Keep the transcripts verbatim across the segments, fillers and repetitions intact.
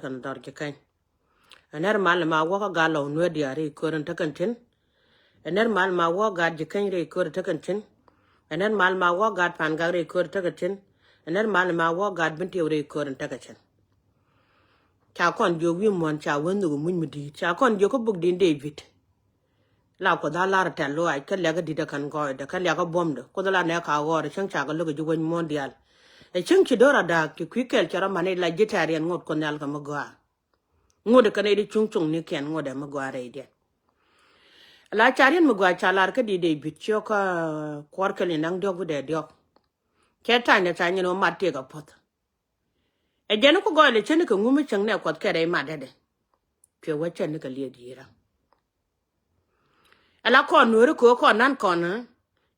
Kɛn dɔr ji̱ kɛny. Ɛ nɛr mal ma wä kä gat Lɔw Nuäär diaal rɛy köör in tekɛn cin. Ɛ nɛr mal ma wä gat ji̱ kɛny rɛy köör in tekɛn cin. Ɛ nɛr mal ma wä gat Pan Gak rɛy köör in tekɛn cin. Ɛ nɛr mal ma wä gat Bentiu rɛy köör in tekɛn cin. Ca kɔn jiök wi̱i̱ muɔ̱ɔ̱n ca wä nhök muc mi di̱i̱t. Ca kɔn jiök kä buk din Dee-bid. La Kuoth a lar tɛ̈th lɔaac kä liakä di̱t ɛ kɛn gɔɔydɛ kä liakä buɔ̱mdɛ. Kuoth a la nɛ ka ɣɔɔr ɛ cäŋ ca kɛ lo̱k ɛ ji̱ wec muɔ̱ɔ̱n diaal. Ɛ cäŋ ci do̱r a da̱a̱k ci kui̱ kɛl cɛ rɔ man i̱ la ji̱ tɛ̈riɛn ŋot Kuɔth Nhial kɛ mi gɔaa. Ŋot ɛ kɛn i̱ di cuŋ cuŋ ni kiɛn ŋot ɛ mi gɔaa rɛydiɛn. La ca riɛn mi gɔaa ca lar kä di̱t Dee-bid ciök kä kuɔr kɛl in da̱ŋ diɔ̱k wi̱cdɛ diɔ̱k. Cɛ tanyɛ ca nyin wä mat tiek a puɔ̱th. Ɛ jɛn ku gɔɔy lɛ cäni kɛ ŋumi cäŋ nɛ Kuɔth kɛ rɛy mat dɛdɛ. Cuɛ wä cäni kɛ lieth yi̱rä. Ɛ la kɔn Nuääri köö kɔn nan kɔn, ɛ?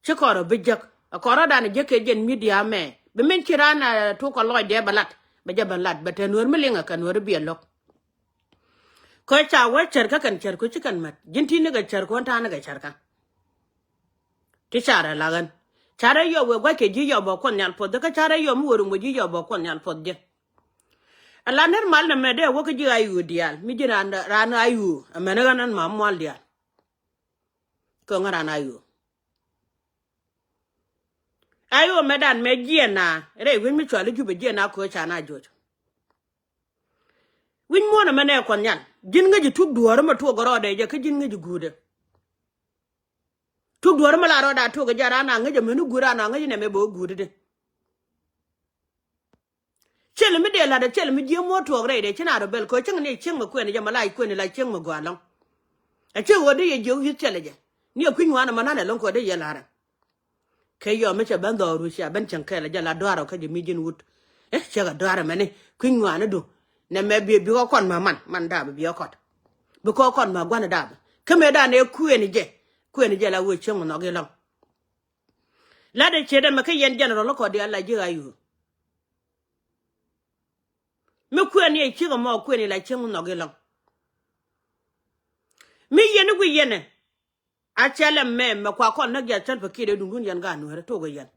Ci kɔn rɔ bi jek. Ɛ kɔn rɔ dan jek kɛ jɛn midia mɛ. Bi min ci ran, ɛ, tuk kɔ lɔcdɛ bɛ lat. Bɛ jɛ bɛ lat. Bɛ te Nuäär mi liŋ ɛ kɛ Nuääri biɛ lo̱k. Kä ca wä cär kä kɛn cär ku ci kɛn mät. Ji̱n ti ni kɛ cär ku ɛn ta̱a̱ ni kɛ cär kä. Ti carɛ la ɣän. Carɛ yɔp wëë gua̱c kɛ ji̱ yɔp bä Kuɔth Nhial puɔth jɛ kä carɛ yɔp mi wëë rum wä ji̱ yɔp bä Kuɔth Nhial puɔth jɛ. Ala nɛr mal nɛ mɛ dee wä kä ji̱ a yuur diaal mi ji̱ raan, raan a yuur ɛmɛn ɣän ɛn ma mual diaal. Kɛ ɣän raan a yuur. A yuur mɛ dan mɛ jiɛn na rɛy wi̱c mi cual i̱ Jubɛ jiɛn na köö ca na joc. Wi̱c muɔ̱ɔ̱n ɛmɛ nɛ Kuɔth Nhial ji̱n ŋäc ji̱ tuk duɔ̱ɔ̱r ɛmɛ tuɔk rɔɔdɛ jɛ kä ji̱n ŋäc ji̱ guutdɛ. Tuk duɔ̱ɔ̱r mi la rɔɔda tuɔk jɛ ran a ŋäc amäni guut ran a ŋäc nɛmɛ bɛ wä guut di. Cel mi dee la̱t cel mi ji̱ muɔ̱ɔ̱n tuɔk rɛy dee ci na rɔ bɛl kɛ cieŋ ni cieŋ mi kuɛn jɛ mi la kuɛn la cieŋ mi gɔaa lɔ̱ŋ. A cieŋ ɣöö di yɛ jiök yi̱th cɛl jɛ ni ɛ kui̱ny ŋuan ɛmɛ nan ɛ lɔ̱ŋ kɛ di yɛ la̱rɛ. Kɛ yɔm mi cɛ ben dhɔɔru cia ben cieŋ kɛɛl jɛ la duaarɔ kä jɛ mi ji̱n wut. Eh, cɛ kɛ duaarɛ mɛni kui̱ny ŋuani du. Nɛ mɛ bi bi kɔ kɔn ma man man dabi bi kɔt. Bi kɔ kɔn ma gua̱n dabi kä mɛ dan ɛ kuɛn jɛ. Kuɛn jɛ la wee cieŋ nhɔk ilɔŋ. La dee ciet ɛmɛ kä yɛn jɛnɛrɔl kɔ diaal la ji̱ a yuur. Mi kuɛn yɛ ciek ɛmɔ kuɛn yɛ la cieŋ nhɔk ilɔŋ. Mi yɛn i̱ gui yɛnɛ. A cɛ lɛm mɛ mɛ kua kɔn näk jɛ thäl pɛ kiɛt ɛ duŋdun yɛn gaat Nuäärä tok ɛ yɛn.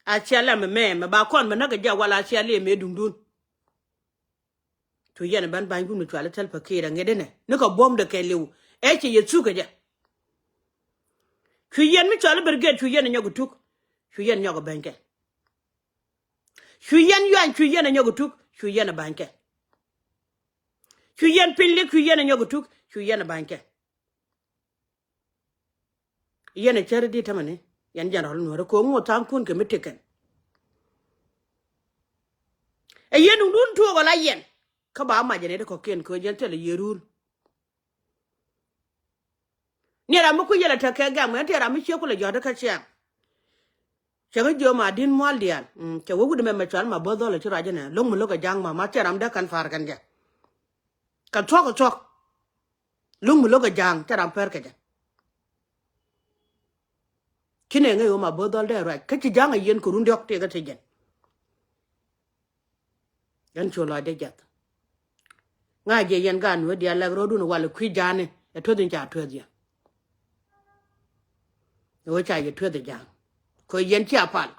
A cɛ lɛm mɛ mɛ ba kɔn mɛ näk jɛ wala a cɛ lɛm mɛ duŋdun. Cu yɛn ɛ bän banykun mi cuali thäl pɛ kiɛt ɛ ŋet inɛ ni kɛ buɔ̱mdɛ kɛ liw. Ɛ cɛ yɛ thuk kɛ jɛ. Cu yɛn mi cuali brigade cu yɛn ɛ nyɔk ɛ tuk. Cu yɛn nyɔk ɛ bänykɛ. Cu yɛn yuany cu yɛn ɛ nyɔk ɛ tuk cu yɛn ɛ banykɛ. Cu yɛn piny lik cu yɛn ɛ nyɔk ɛ tuk cu yɛn ɛ banykɛ. Yɛn ɛ cär di tämɛni yɛn jɛn rɔl Nuäärä ko̱o̱ŋ ŋot tha̱a̱ŋkun kɛ mi tekɛn. Ɛ yɛn duŋdun tuɔɔk ɛ la yɛn kä ba mac ɛ nɛy ti kɔ̱kiɛn kɛ yɛn thilɛ yɛ rul. Ni ram mi kui̱ yɛl a tekɛ gɛ̈m ɣän ti ram mi ciek ku lɛ jɔ̱ɔ̱t kä ciaŋ. Cɛ kä jiöm a di̱t mual diaal. Mm, cɛ wä wut mɛ mɛ cual ma bo̱th dhɔl a ci ruac inɛ lo̱ŋ mi lo̱k a ja̱ŋ ma ma cɛ ram dee kɛn pa̱a̱r kɛn jɛ. Kɛ thuɔ̱k kɛ thuɔ̱k. Lo̱ŋ mi lo̱k a ja̱ŋ cɛ ram pɛr kɛ jɛ. Ci nɛ ŋäc ɣöö ma bo̱th dhɔl dee ruac kä ci ja̱ŋ a yɛn kɛ run diɔ̱k tëëkä ti jɛn. Yɛn cu lɔcdɛ jiath. Ŋa̱c jɛ yɛn gaat Nuäär diaal lɛk rɔ̱dun wal kui̱ ja̱a̱ni ɛ tuäth in ca tuäth yɛ. Ɛ ɣöö ca yɛ tuäth ɛ ja̱a̱ŋ kɛ yɛn cia pal.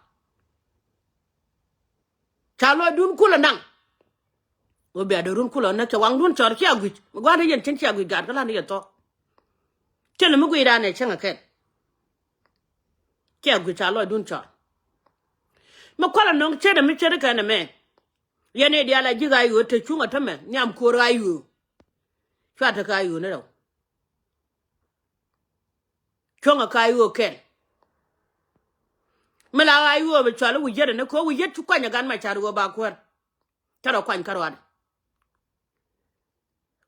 Ca lɔcdun kulɛ naŋ. Ɣöö bia dee run kulɛ näk cɛ waŋdun cɔr cia gui̱c mi gua̱a̱r yɛn cin cia gui̱c gaat kä lan yɛ thɔk. Cin mi gui̱c raan ɛ cäŋ ɛ kɛn. Cia gui̱c ca lɔcdun cɔr. Mi kualɛ nöŋ cin mi cin kɛn ɛmɛ. Yɛn i̱ diaal a ji̱ ɣa̱c ɣöö te cuŋ ɛ tämɛ nhiam ko̱o̱r ɣa̱c ɣöö. Cua te kä ɣa̱c ɣöö ni rɛw. Cuɔ̱ŋ ɛ ka i̱ ɣöö kɛl. Mi la ɣa̱c i̱ ɣöö bi cɔal i̱ wi̱c yet ɛn i̱ ko̱ wi̱c yet ci kuany ɛ gan ma ca̱r ɣöö ba kuäär. Cä rɔ kuany kä ruaadɛ.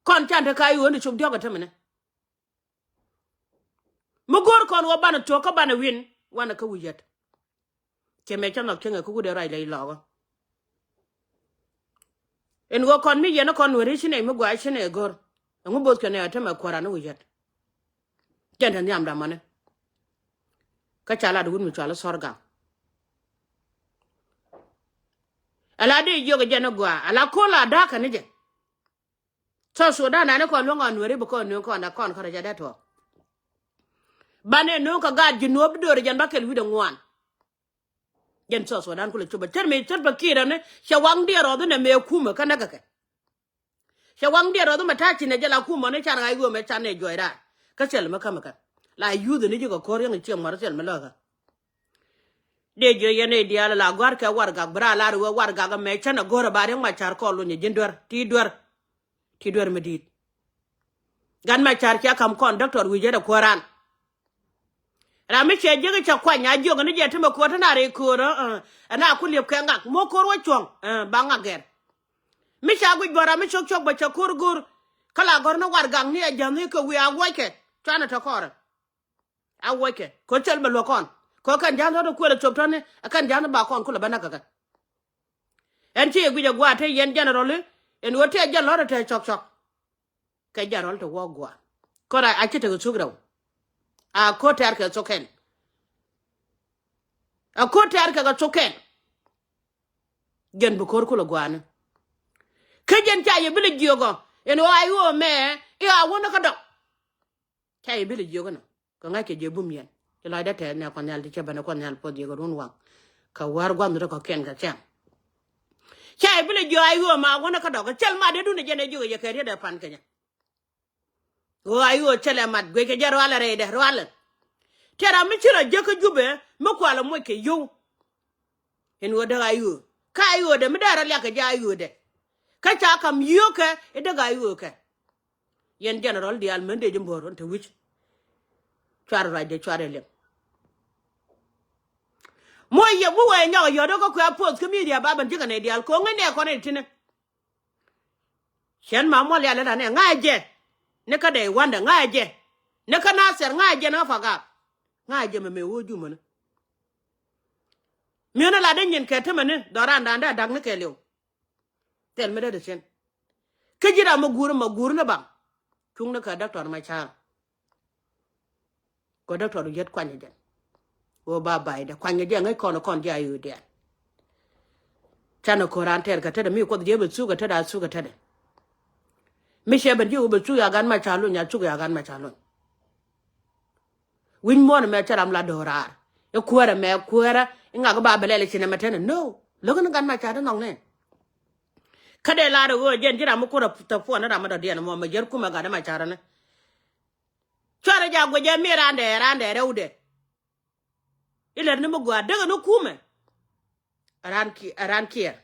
Kɔn can te ka i̱ ɣöö ni cop diɔ̱k ɛ tämɛ ni. Mi go̱o̱r kɔn ɣöö banɛ thuɔ̱k kä banɛ wi̱n wanɛ kä wi̱c yet. Cɛ mɛ cä nhɔk cäŋɛ kä wut ɛ ruac lɛ ilɔɔkä. Ɛn ɣöö kɔn mi yɛn ɛ kɔn weri ci nɛy mi gua̱a̱c ci nɛy go̱r. Ɛŋu bo̱th kɛ nɛy ɛ tämɛ kuäär an i̱ wi̱c yɛt. Jɛn te nhiamdä mɔni. Kä ca lat wut mi cual i̱ Thɔr Gak. Ala dee jiök ɛ jɛn i̱ gua̱a̱ ala ko̱l a da̱a̱k kɛn i̱ jɛ. South Sudan ani kɔn luäŋ ɣɔn weri bi kɔn nööŋ kɔn ɛ kɔn kärɛ jɛ dee tuɔɔk. Banɛ nööŋ kɛ gaat ji̱ nuɔ̱ɔ̱p do̱r jɛn ba kɛl wi̱cdɛ ŋuan. Jɛn South Sudan kulɛ cop ɛ cär mëë cär pa kiɛ rɛn ni cɛ waŋ diɛɛr rɔɔdhi nɛ mëë kumɛ kä näk kɛ kɛ. Cɛ waŋ diɛɛr rɔɔdhi mɛ ta̱a̱ ci nɛ jɛ la kumɛ ni can ɣa̱c ɣöö mɛ can nɛ juɔc raar. Kä thil mɛ kä mɛ kä la yuuth ni ji̱ kɛ ko̱r yäŋ ciɛ ŋuɔ̱t thil mɛ lɔ̱kä. Dee jiö yɛn ɛ diaal la gɔ̱a̱r kɛ warɛgak bi raa lar ɣöö warɛgak mɛ cä nɛ go̱r ɛ ba riäŋ ma ca̱r kɔɔl luny ɛ ji̱n duer ti duer. Ti duer mi di̱i̱t. Gat ma ca̱r cia ka̱m kɔn dɔktɔr wi̱i̱ jɛ dɛ kuäär ran. Ram mi cɛ jiäk cɛ kuany a jiök ni jɛ ti mɛ ko̱r ti na rɛy köör ɛ na ku liep kɛ ŋak mo̱ ko̱r wä cuɔ̱ŋ ɛ ba ŋak gɛr. Mi ca guic bä ram mi cok cok bä cɛ ko̱r go̱r. Kä la gɔ̱r ni warɛgak ni ɛ jäth ni kɛ wi̱i̱ a wuɔckɛ cuanɛ tɔ kɔrɛ. A wuɔckɛ kɛ cɛl bɛ luäk kɔn kɛ kɛn ja̱th rɔ̱t kuël ɛ thop tɔ̱ni ɛ kɛn ja̱th ba kɔn kulɛ bä näk kɛ kɛ. Ɛn ci yɛ guic ɛ gua̱a̱ te yɛn jɛnɛrɔli ɛn ɣöö tëë jɛn lɔ̱rɛ te cɔk cɔk. Kɛ jɛnɛrɔl te wä gua̱a̱ kɔn a ci tekɛ thuk rɛw. A ko̱r tɛ̈r kɛ thok kɛn. A ko̱r tɛ̈r kɛ kɛ thok kɛn. Jɛn bi ko̱r kulɛ gua̱a̱ni. Kä jɛn ca yɛ bi lɛ jiök ɔ ɛn ɣöö a i̱ ɣöö mɛ i̱ a wä ni kä dɔk. Ca yɛ bi lɛ jiök ɛnɔ kɛ ŋa̱ckɛ jɛ bum yɛn. Ci lɔcdä tɛth ni a Kuɔth Nhial ti cɛ ben a Kuɔth Nhial puɔth yɛ kɛ run waŋ. Kɛ wäär gua̱th ni rɔ kɛ kɛn kɛ thiaŋ. Ca yɛ bi lɛ jiök a i̱ ɣöö ma wä ni kä dɔk kɛ cɛl mat dee dun ɛ jɛn ɛ jiök ɛ yɛ kɛ riet ɛ pan kɛ nyɛ. Ɣöö a i̱ ɣöö cɛl ɛ mat guic kɛ jɛ rualɛ rɛydɛ rualɛ. Tëë ram mi ci rɔ jiäk kä Jubɛ mi kualɛ moc kɛ yio̱w. Ɛn ɣöö däk a i̱ ɣöö kä a i̱ ɣöö dɛ mi dee rɔ liak kɛ jɛ a i̱ ɣöö dɛ. Kä ca ka̱m yio̱w kɛ i̱ däk a i̱ ɣöö kɛ. Yɛn jɛnɛrɔl diaal män dee ji̱ bo̱o̱r ɛn te wi̱c. Cuarɛ ruacdɛ cuarɛ liɛm. Muɔc yɛ wä wee nyɔk yɔ̱t kä kuɛ a poth kä midia ba ben ji̱ kɛ nɛy diaal ko̱ŋ ŋäc nɛ kɔn in tinɛ. Cɛn ma muɔl yalɛ la nɛ ŋa̱cɛ jɛ. Ni kä dee wandɛ ŋa̱cɛ jɛ. Ni kä Nathɛr ŋa̱cɛ jɛ ni kä Pagak. Ŋa̱cɛ jɛ mɛ mëë wä jumä ni. Mi̱en a lat dee nyin kɛ temɛ ni dhɔran dan dee a dak ni kɛɛliw. Thil mi dee di thi̱n. Kä ji̱ ram mi guur mi guur ni baŋ. Cuŋni kɛ dɔktɔr ma ca̱r. Kɛ dɔktɔr yet kuany jɛn. Ɣöö ba baydɛ kuany jɛ ŋäc kɔn kɔn jɛ a i̱ ɣöö diaal. Canɛ ko̱r an tɛɛr kɛ tetdɛ mi Kuoth jiɛ bɛ thuk kɛ tetdɛ a thuk kɛ tetdɛ. Mi cɛ ben ji̱ ɣöö bɛ thuk ya gan ma ca luny a thuk ya gan ma ca luny. Wi̱ny muɔ̱ɔ̱n ɛmɛ cä ram la do̱raar. I̱ kuäärä mɛ kuäärä i̱ ŋak i̱ ba bɛ lɛl i̱ cinɛ mɛ tɛnɛ no. Lo̱k in gat ma ca̱r i̱ nhɔknɛ. Kä dee lar i̱ ɣöö jɛn ji̱ ram i̱ kur ɛ thäpuɔn i̱ ram i̱ dɔ̱diɛn ɛmɔ mɛ jär kumɛ gat i̱ ma ca̱r ɛnɛ. Cuarɛ ja guic ɛ mi randɛ randɛ rɛwdɛ. I̱ lät ni mi gua̱a̱r däk ɛn i̱ kumɛ. Ɛ ran kiɛɛr.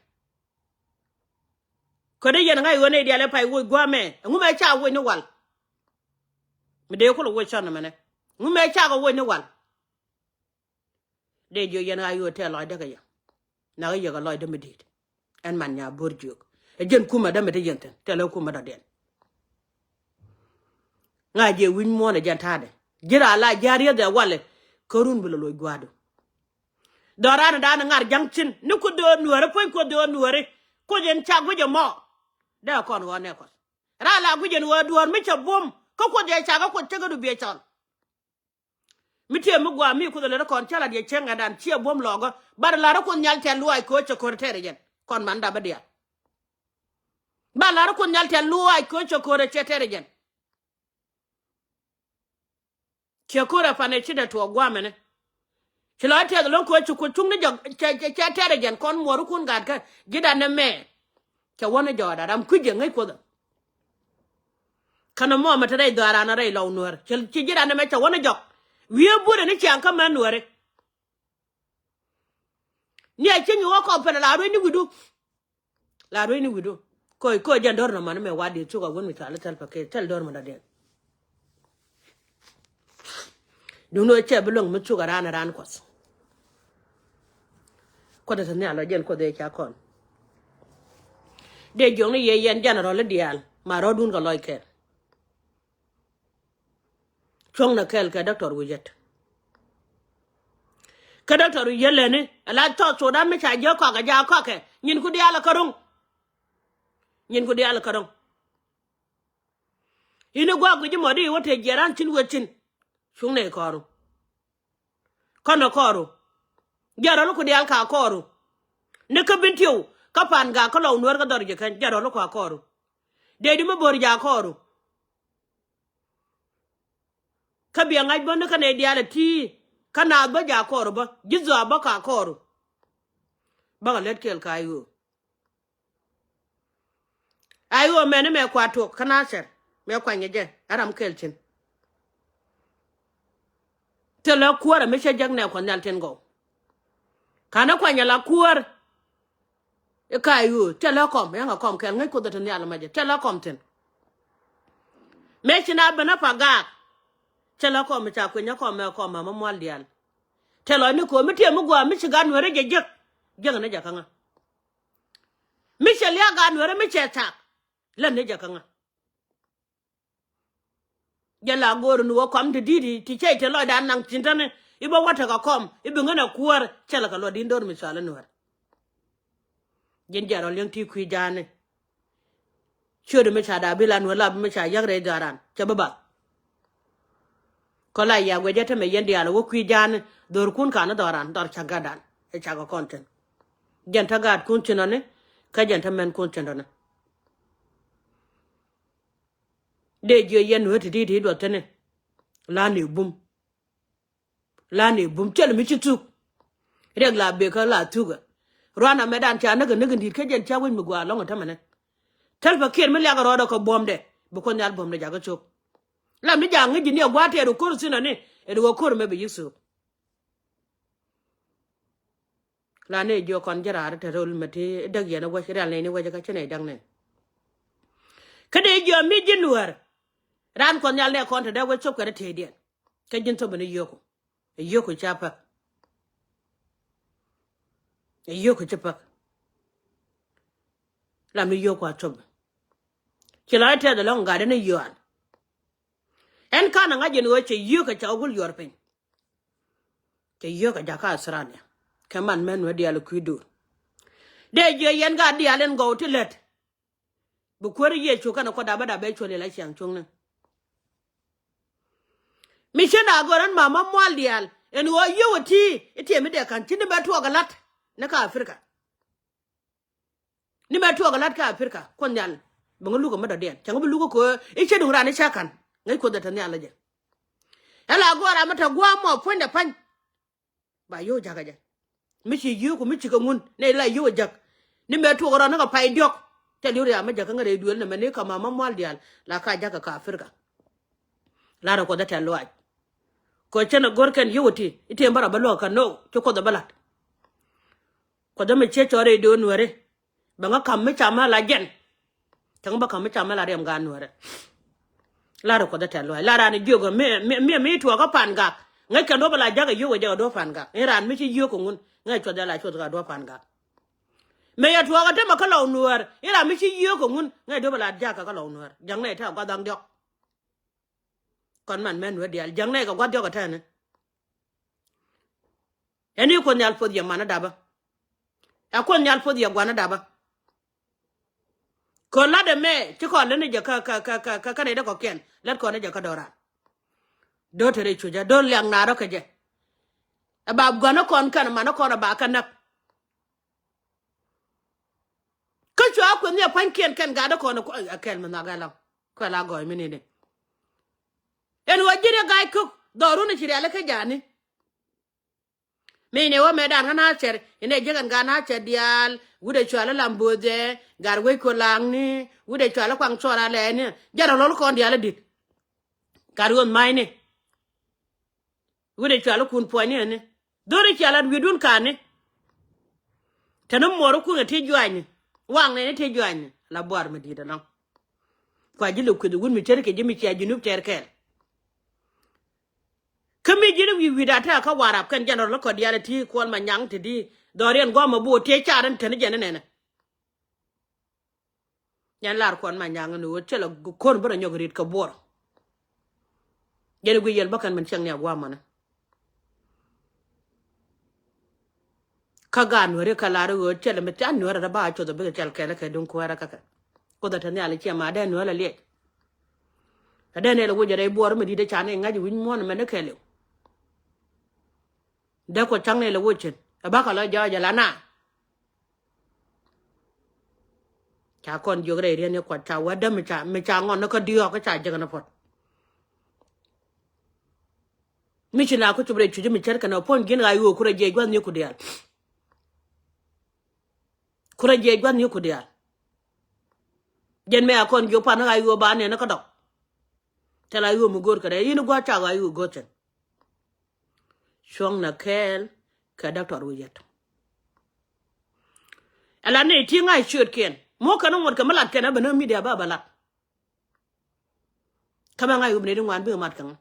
Kä dee yɛn ŋa̱c ɣöö nɛy diaal ɛ pay woc gua̱a̱mɛ ɛŋu mɛ ca woc ni wal. Mi dee kulɛ woc cɔn ɛmɛnɛ ɛŋu mɛ cakɛ woc ni wal. Dee jiök yɛn ɣa̱c ɣöö tɛɛ lɔcdä kɛ yɛ. Nakä yɛ kɛ lɔcdä mi di̱i̱t. Ɛn man nya bo̱r jiök ɛ jɛn kumɛ dämɛ te yɛn thi̱n tɛl ɛ kumɛ dɔ̱diɛn. Ŋa̱c jɛ wi̱ny muɔ̱ɔ̱n ɛ jɛn ta̱a̱dɛ ji̱ raa la ji̱ a rieth ɛ walɛ. Kä run bi lɛ loc gua̱a̱du. Dhɔran dan ŋar ja̱ŋ cin ni kuoth dee nuääri puɔ̱ny kuoth dee nuääri. Kuoth in ca guic ɛmɔ. Dee kɔn ɣɔn nɛ kuɔth. Raa la guic in ɣöö duɔ̱ɔ̱r mi cɛ buɔ̱m kä kuoth jɛ ca kä kuoth cä kä du biɛ cɔl. Mi tiee mi gua̱a̱ mi kuoth lät kɔn cä la diɛ cieŋ ɛ dan ciɛ buɔ̱m lɔɔkä. Bar lar kuoth nhial tɛ̈r luaac köö cɛ köör tɛ̈r jɛn kɔn man dap bä diaal. Bar lar kuoth nhial tɛ̈r luaac köö cɛ köör cɛ tɛ̈r jɛn. Ciɛ ko̱rɛ panɛ ci dee tuɔɔk gua̱a̱mɛnɛ. Ci lɔ tɛth lo̱ŋ kɛ ɣöö ci kuoth cuŋni jɔk cɛ tɛ̈rɛ jɛn kɔn muɔɔrikun gaatkä ji̱ dan nɛ mɛ. Cɛ wä ni jɔɔda ram kui̱c jɛ ŋäc kuothä. Känɛ mɔ mɛ te rɛy dhɔaaran rɛy lɔw nuäär ci ji̱ dan nɛ mɛ cɛ wä ni jɔk. Wiee burɛ ni ciaŋ kä män nuääri. Ni a cieŋ i̱ wä kɔp pɛlɛ la ruec ni wi̱du. La ruec ni wi̱du. Koc koc jɛn do̱r nɔmɔ ni mɛ wa dieth cuk a wun mi cɔal i̱ Salva Kiir thil do̱r mi dɔ̱diɛn. Duundɛ cɛ bi luäŋ mi cuk a raan a raan kuɔth. Kuɔth a te nhial ɔ jɛn kuɔth ëë ca kɔn. Dee jiɔkni yɛ yɛn jɛn a rɔl i̱ diaal ma rɔɔdun kɛ lɔc kɛɛl. Cuɔ̱ŋnɛ kɛɛl kɛ dɔktɔr wi̱i̱ yɛt. Kä dɔktɔr wi̱i̱ yɛt lɛni ala thɔɔk thokdan mi ca jiäk kɔakɛ jaak kɔakɛ nyin ku diaal ɛ kä ro̱ŋ. Nyin ku diaal ɛ kä ro̱ŋ. I̱ni gua̱a̱k guic imɔ di i̱ wä te jiɛɛran cin wet cin. Cuŋnɛ kɔɔru. Kɔnɛ kɔɔru. Jɛn rɔl ku diaal ka kɔɔru. Ni kä bin tiw kä pan gak kä lɔw nuäär kä dhɔr ji̱ kɛn jɛn rɔl ku a kɔɔru. Dee di mi bo̱r jaak kɔɔru. Kä biɛ ŋa̱c bä ni kä nɛy diaal ɛ ti̱i̱ kä naath bä jaak kɔɔru bä ji̱ dhɔaap bä ka kɔɔru. Bäkɛ lät kɛɛl ka i̱ ɣöö. Ay ɣöö mɛni mɛ kua tuɔk kä Nathɛr mɛ kuany kɛ jɛ ɛ ram kɛl cin. Thilɛ kuäärä mi cä jek nɛ Kuɔth Nhial tin gɔw. Ka̱n ɛ kuany ala kuäär. I̱ ka i̱ ɣöö thilɛ kɔm ya̱ŋ ɛ kɔm kɛl ŋäc Kuoth ɛ te nhial ɛmɛ jɛ thilɛ kɔm thi̱n. Mëë ci na ben ɛ pa gaak. Thilɛ kɔm mi ca kuinyä kɔm mɛ kɔm mɛ mual diaal. Thilɛ lɔcni ko̱o̱m mi tiɛm mi gua̱a̱ mi ci gaat Nuäärä jɛ jek. Jek ni jɛ kä ŋä. Mi cɛ liak gaat Nuäärä mi cɛ thak. Lät ni jɛ kä ŋä. Jɛ la go̱o̱r ni wä kɔm ti di̱t ti cɛ ti lɔcdan naŋ tin täni i̱ bä wä tekɛ kɔm i̱ bi ŋän a kuäär cɛ lɛ kɛ luɔt di̱n do̱r mi cɔal i̱ Nuäär. Ji̱n jɛ rɔ li̱eŋ ti kui̱ ja̱a̱ni. Ciötdɛ mi ca da̱a̱ bi la Nuäär la bi mi ca yäk rɛy dhɔaaran cɛ bi bath. Kɔ la ya guic jɛ tämɛ yɛn diaal wä kui̱ ja̱a̱ni dhɔrkun ka̱n dhɔran dhɔr cak gatdan ɛ cakɛ kɔn thi̱n. Jɛn te gaatkun thi̱n ɔni kä jɛn te mɛnkun thi̱n ɔni. Dee jiö yɛn wee ti ti ti duɔth thi̱n. La̱a̱n i̱ bum. La̱a̱n i̱ bum cɛl mi ci thuk. Riɛk la bekä la thukä. Ruan amɛdan ca näk näk in di̱t kä jɛn ca wec mi gua̱a̱ lɔ̱ŋ tämɛnɛ. Thil pa kiɛt mi liak rɔɔdɛ kɛ buɔ̱mdɛ bi Kuoth Nhial buɔ̱mdɛ jakä cok. Lam ni ja̱a̱ŋ ŋi̱c ji̱ ni ɛ gua̱a̱th tɛɛr ɣöö ko̱r thi̱n ɔni ɛ di ɣöö ko̱r mɛ bi yi̱k thöök. La ni jiök kɔn ji̱ raar te rol mɛ ti däk yɛn ɛ wec rial nɛy ni wec kä ci nɛy däk nɛy. Kä dee jiök mi ji̱ Nuäär. Raan Kuɔth Nhial nɛ kɔn te dee wec cop kɛ rɛ tieydiɛn. Kä ji̱n thop ni yio̱ku. Ɛ yio̱ku ca päk. Ɛ yio̱ku ci päk. Lam ni yio̱ku a thop. Ci la tɛth ɛlɔ̱ŋ gat ni yio̱an. Ɛn kan a ŋa̱c ɛn ɣöö cɛ yio̱k kɛ ca wä gul yuɔr piny. Cɛ yio̱k kɛ jakä Australia kɛ man mɛn wä diaal kui̱ duur. Dee jiɛ yɛn gat diaal ɛn gɔw ti lät. Bi kuäär Yecu kɛnɛ Kuɔth dapä dapɛ cuɔl yɛ la ciaŋ cuŋni. Mi cien a gör ɛn mama mual diaal ɛn ɣöö yio̱k ɛ ti i̱ tiɛm i̱ dee ka̱n ci ni bɛ tuɔɔk ɛ la̱t ni kä Africa. Ni mɛ tuɔɔk ɛ la̱t kä Africa Kuoth Nhial. Bi ŋä luk ɛmɛ dɔ̱diɛn cɛ ŋä bi luk ɛ köö i̱ cä duŋ raan i̱ cä ka̱n. Ŋäc Kuoth ɛ te nhial ɛ jɛ. Ɛ la guɔ ram mi te gua̱a̱m mɔ puɔ̱nydɛ pa̱ny. Ba yio̱w jakä jɛ mi ci yio̱o̱ku mi ci kɛ ŋun nɛ la yio̱w ɛ jäk. Ni mɛ tuɔɔk ɛ rɔn ni kɛ pay diɔ̱k. Cɛ li̱w riam mi jäk kä ŋä rɛy duël nɛ mɛ ni kɛ mama mual diaal la ka jakä kä Africa. La̱rä Kuoth ɛ tɛ̈th luaac. Kɛ cɛn ɛ go̱r kɛn yio̱w ɛ ti i̱ tëë bä rɔ bä luäk kä no̱o̱ ci Kuoth ɛ bä la̱t. Kuɔth mi ciec cɔɔr i̱ do̱n Nuääri. Bɛ ŋä ka̱m mi cam mi la jɛn. Cäŋ bä ka̱m mi cam mi la riɛm gaat Nuääri. Lar Kuɔth ɛ tɛ̈th luaac lar raan i̱ jiök mi mi mi tuɔɔk kä Pan Gak. Ŋäc kɛ duɔ̱p ala jakä yio̱k ɛ jɛ kɛ duɔ̱p Pan Gak in raan mi ci yio̱k kɛ ŋun ŋäc cuɔth ala cuɔth kɛ duɔ̱p Pan Gak. Mëë yɛ tuɔɔk ɛ tämɛ kä Lɔw Nuäär in raan mi ci yio̱k kɛ ŋun ŋäc duɔ̱p ala jakä kä Lɔw Nuäär ja̱ŋ nɛy te a gua̱th dhaŋ diɔ̱k. Kɔn man mɛn wee diaal jäŋ nɛy kɛ gua̱th diɔ̱k ɛ tɛni. Ɛn i̱ Kuoth Nhial poth yɛ man ɛ dapä. Ɛ Kuoth Nhial poth yɛ gua̱n ɛ dapä. Kɛ lat ɛmɛ ci kɔn lät ni jɛ kä kä kä kä kä nɛy dee kɔ̱kiɛn lät kɔn ni jɛ kä do̱ran. Do̱r te rɛy cucä do̱r liak naar ɔ kɛ jɛ. Ɛ ba gua̱n ɛ kɔn kɛn man ɛ kɔn ɛ ba kɛ näk. Kä cua kueth ni ɛ pua̱nykiɛn kɛn gat dee kɔn ɛ kɛl mi nhɔak ɛ lɔ̱ŋ. Kuɛ la gɔɔy mi nini. Ɛn ɣöö ji̱n ɛ ga̱a̱c kök dhɔrun ɛ ci rialikä ja̱a̱ni. Mi ni wä mɛ dan kä Nathɛr inɛ ji̱ kɛn gat Nathɛr diaal wi̱cdɛ cual i̱ lam bo̱o̱thɛ. Gat wec kuɔ laŋni wi̱cdɛ cual i̱ kuaŋ cuɔl alɛɛni. Jɛn rɔ lo̱l kɔn diaal i̱ di̱t. Gat ɣöth ma̱cni. Wi̱cdɛ cual i̱ kun puɔ̱nyni ɛni. Dho̱ri cia lat wi̱i̱dun ka̱ni. Teni muɔɔr ikun ɛ ti juaacni waŋ nɛni ti juaacni la buar mi di̱i̱t ɛnɔŋ. Kua ji̱ lɛ kueth i̱ wut mi cär kɛ ji̱ mi cia ji̱ nup tɛɛr kɛɛl. Kä mi ji̱n wi̱i̱ wi̱i̱ da̱a̱ tɛ̈ kä Warap kɛn jɛn rɔ lä kɔt diaal ɛ ti Kuɔl Manyaŋ ti di dhɔriɛn gɔmɛ bo̱o̱ tiec car in teni jɛn inɛnɛ. Jɛn lar Kuɔl Manyaŋ in ɣöö cɛ lɛ ko̱n bä rɔ nyɔk rit kɛ buɔr. Jɛn i̱ guiy yɛl bä kɛn min cɛŋ ni a gua̱a̱mɔnɛ. Kä gaat Nuääri kä lar i̱ ɣöö cɛ lɛ mi thia̱a̱n Nuäärä rɛ ba a coth ɛ bikɛ cɛl kɛl kɛ duŋ kuäärä kä kɛ. Kuoth ɛ te nhial i̱ ciɛ ma dee Nuäärä liɛc. Ɛ dee nɛy lɛ wec ɛ rɛy buɔɔr mi di̱t ɛ ca nɛy ŋa̱c i̱ wi̱c muɔ̱ɔ̱n ɛmɛn i̱ kɛɛliw. Dee kuɔ ca̱ŋ nɛy lɛ wec cin ɛ bakɛ lɔ jɔɔc ɛ la na. Ca kɔn jiök rɛy riɛn i̱ kuɔt ca wädä mi ca mi ca ŋɔn ni kä diɔ̱ɔ̱k kä ca jek ni puɔ̱t. Mi ci la ku cop rɛy cuc mi cär kɛn ɛ puɔ̱ny ji̱n ɣa̱c ɣöö ku rɛy jiɛc gua̱th ni ku diaal. Kurɛ jiɛc gua̱n ni ku diaal. Jɛn mɛ a kɔn jiök pan ɣa̱c ɣöö ba nɛn kä dɔk. Tɛl ɣa̱c ɣöö mi go̱o̱r kɛ dɛ, yini gua̱c ca ɣa̱c ɣöö go̱o̱r cɛn. Cuɔ̱ŋ na kɛɛl kɛ dɔktɔr wi̱i̱ yɛt. Ɛla ni ti ŋa̱c ciöötkiɛn. Muɔ̱k kɛn ŋuɔ̱t kɛ mi lat kɛn ɛ bɛ ni midia ba bɛ lat. Kä mɛ ŋa̱c ɣöö bi nɛy ti ŋuan bikɛ mat kɛ ŋa.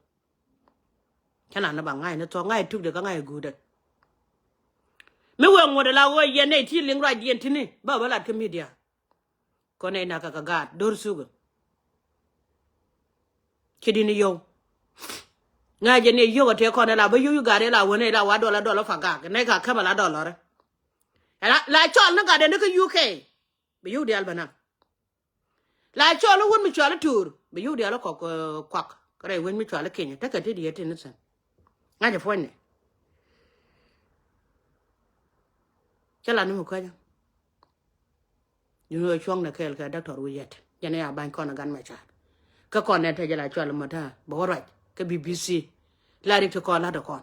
Cä na ni ba ŋa̱c ni thuɔ̱k, ŋa̱c tuk dee kä ŋa̱c guutdɛ. Mi wee ŋuɔ̱t ɛ la ɣöö yɛn nɛy ti liŋ ruacdiɛn ti̱ni ba bä lat kä midia. Kɔn nɛy nak kɛ kɛ gaat do̱r thukɛ. Ci di̱n yio̱w. Ŋa̱c jɛ ni yio̱w ɛ tëë kɔn ɛ la bä yio̱w i̱ gaat ɛ la wen ɛ la wa dɔl ɛ dɔl ɛ fa gak nɛy ka käp ɛ la dɔl lɔrɛ. Ɛ la, la cɔl ni gat ɛ ni kä U K. Bi yio̱w diaal bä naŋ. La cɔl i̱ wut mi cɔal i̱ Tuur bi yio̱w diaal i̱ kɔk, eh, kuak. Kɛ rɛy wec mi cɔal i̱ Kenya tekɛ ti diɛt tin ni thi̱n. Ŋa̱c ɛ puɔ̱nynɛ. Cä la ni mi kuecä. Yun ɣöö cuɔ̱ŋnɛ kɛɛl kɛ dɔktɔr wi̱i̱ yɛt jɛn ɛ ya ba̱ny kɔn ɛ gan mɛ ca̱a̱t. Kä kɔn nɛ te jɛ la cɔal i̱ mɔ ta̱a̱ bɛ wä ruac kä B B C. La rik ti kɔn la̱t ɛ kɔn.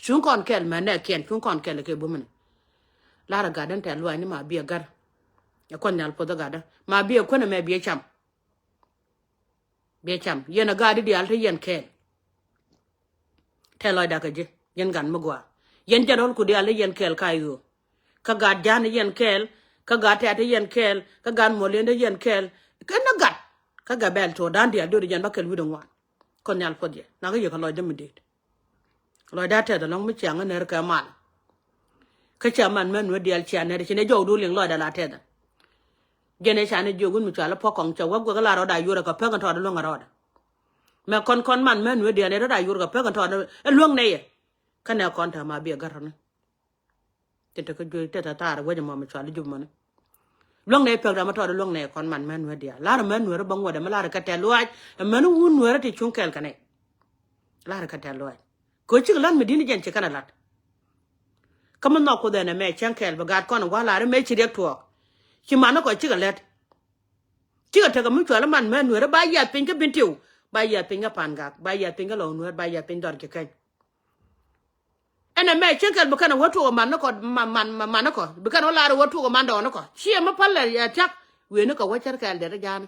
Cuŋ kɔn kɛl mɛ nɛ kiɛn cuŋ kɔn kɛl kɛ bumini. Lar ɛ gatdä tɛ̈th luaacni ma biɛ gär. Ɛ kuɔth nhial puɔth ɛ gatdä ma biɛ kuänɛ mɛ biɛ cam. Biɛ cam yɛn ɛ gatdi diaal te yɛn kɛɛl. Tɛ̈th lɔcda kɛ ji̱ yɛn gat mi gɔaa. Yɛn jɛn rɔl ku diaal te yɛn kɛɛl ka ɣöö. Kä gat ja̱a̱n te yɛn kɛɛl. Kä gat tɛ̈t te yɛn kɛɛl. Kä gat muɔliɛn te yɛn kɛɛl. Kɛn ni gat. Kä gɛ bɛl tuɔɔk da̱a̱n diaal dööri jɛn bä kɛl wi̱cdɛ ŋuan. Kɔn nhial puɔth yɛ nakä yɛ kɛ lɔcdä mi deet. Lɔcdä tɛth ɛlɔ̱ŋ mi ciaŋ ɛ nɛr kɛ mal. Kä cia man mɛ nuɛ diaal cia nɛr ci nɛ jɔwdu liŋ lɔcdä la tɛth ɛ. Jɛn ɛ ca nɛ jiök wun mi cɔal ɛ puɔ̱k kɔŋ cɛ wä guɛk la rɔɔdɛ a yuɔr ɛ kɛ pek ɛn tɔɔt ɛ luäŋ ɛ rɔɔdɛ. Mɛ kɔn kɔn man mɛ nuɛ diaal nɛ rɔɔdɛ a yuɔr kɛ pek ɛn tɔɔt ɛ luäŋ nɛ yɛ. Kä nɛ kɔn täämɛ a bi ɛ gär rɔni. Tin te kä juey tɛth ɛ thaar ɛ wec ɛmɔ mi cɔal i̱ jup mɔni. Luäŋ nɛ pek ram ɛ tɔɔt ɛ luäŋ nɛ kɔn man män nueer diaal. Lar ɛ män nueer ɛ bä ŋuɔ̱t ɛ mi lar ɛ kɛ tɛ̈th luaac ɛ män wun nueer ɛ ti cuŋ kɛɛl kɛ nɛ. Lar ɛ kɛ tɛ̈th luaac. Kɛ ɣöö cikɛ la̱t mi di̱t ni jɛn ci kɛn ɛ la̱t. Kä mi nhɔk Kuoth ɛn ɛmɛ cäŋ kɛɛl bi gaat kɔn ɛ gua̱a̱th lar ɛ mëë ci riɛk tuɔɔk. Ci man ni kɔ cikɛ lät. Cikɛ tekɛ mi cual ɛ man män nueer ɛ ba yiath piny kä Bentiu. Ba yiath piny kä Pangak. Ba yiath piny kä Lɔw Nueer. Ba yiath piny Dhɔr Jikäny. Ɛn ɛmɛ cieŋ kɛl bi kɛn ɛ wä tuɔk ɛ man ni kɔ, man, man, man, man ni kɔ. Bi kɛn ɛ wä lar ɛ wä tuɔk ɛ man dɔɔn ni kɔ. Ciɛ mi päl ɛ tiak. Wëë ni kɛ wä cär kɛɛl dɛr ja̱a̱ni.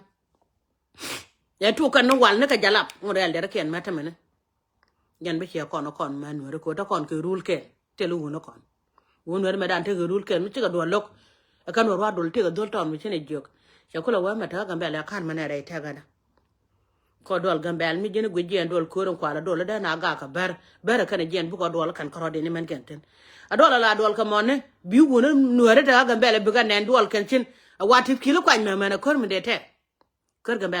Ɛ tuɔk kɛn ni wal ni kɛ jalap. Ŋot rɛl dɛr kiɛn mɛ tämɛ ni. Jɛn bi ciɛ kɔn ɛ kɔn män nueeri kɛ wä te kɔn kɛ rul kɛɛl. Tëë li wun ɛ kɔn. Wun nueeri mɛ dan tekɛ rul kɛɛl mi cikɛ duɔl lo̱k. Ɛ kɛn wä ruaar dol tekɛ dhol tɔn mi ci nɛ jiök. Cɛ kulɛ wä mɛ tekɛ Gambɛl ɛ ka̱n mɛ nɛ rɛy tɛkɛ ni. Kɔ duɔl Gambɛl mi ji̱n guic jiɛn duɔl köör in kual a duɔl dee na gak kɛ bär. Bär kɛn jiɛn bukɔ duɔl kɛn kärɔ̱diɛn imɛn kɛn thi̱n. A duɔl a la duɔl kɛ mɔni bi wun nuääri te a Gambɛl bikɛ nɛn duɔl kɛn cin. A wa ti ki̱l kuany mɛmɛn a kör mi dee tɛk. Kör Gambɛl.